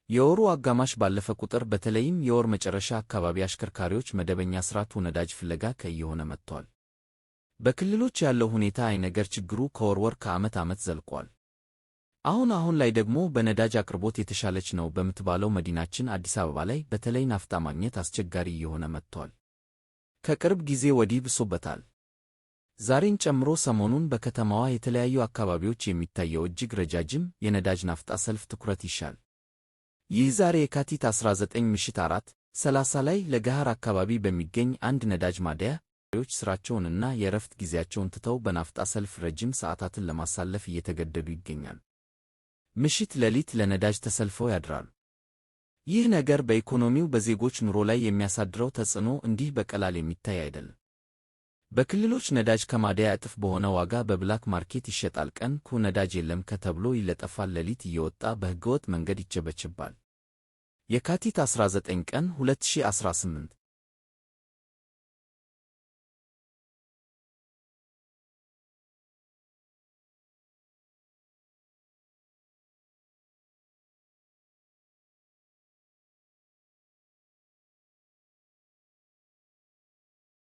የወሩ አጋማሽ ባለፈ ቁጥር፣ በተለይም የወር መጨረሻ አካባቢ፣ አሽከርካሪዎች መደበኛ ስርዓቱ ነዳጅ ፍለጋ ከእየሆነ መጥቷል። በክልሎች ያለው ሁኔታ አይነገር፣ ችግሩ ከወር ወር፣ ከዓመት ዓመት ዘልቋል። አሁን አሁን ላይ ደግሞ በነዳጅ አቅርቦት የተሻለች ነው በምትባለው መዲናችን አዲስ አበባ ላይ በተለይ ናፍጣ ማግኘት አስቸጋሪ እየሆነ መጥቷል። ከቅርብ ጊዜ ወዲህ ብሶበታል። ዛሬን ጨምሮ ሰሞኑን በከተማዋ የተለያዩ አካባቢዎች የሚታየው እጅግ ረጃጅም የነዳጅ ናፍጣ ሰልፍ ትኩረት ይሻል። ይህ ዛሬ የካቲት 19 ምሽት 4:30 ላይ ለገሃር አካባቢ በሚገኝ አንድ ነዳጅ ማደያ ስራቸውንና የእረፍት ጊዜያቸውን ትተው በናፍጣ ሰልፍ ረጅም ሰዓታትን ለማሳለፍ እየተገደዱ ይገኛሉ። ምሽት ሌሊት ለነዳጅ ተሰልፈው ያድራሉ። ይህ ነገር በኢኮኖሚው፣ በዜጎች ኑሮ ላይ የሚያሳድረው ተጽዕኖ እንዲህ በቀላል የሚታይ አይደለም። በክልሎች ነዳጅ ከማደያ እጥፍ በሆነ ዋጋ በ black market ይሸጣል። ቀን ኩ ነዳጅ የለም ከተብሎ ይለጠፋል፣ ሌሊት እየወጣ በሕገወጥ መንገድ ይቸበችባል። የካቲት 19 ቀን 2018።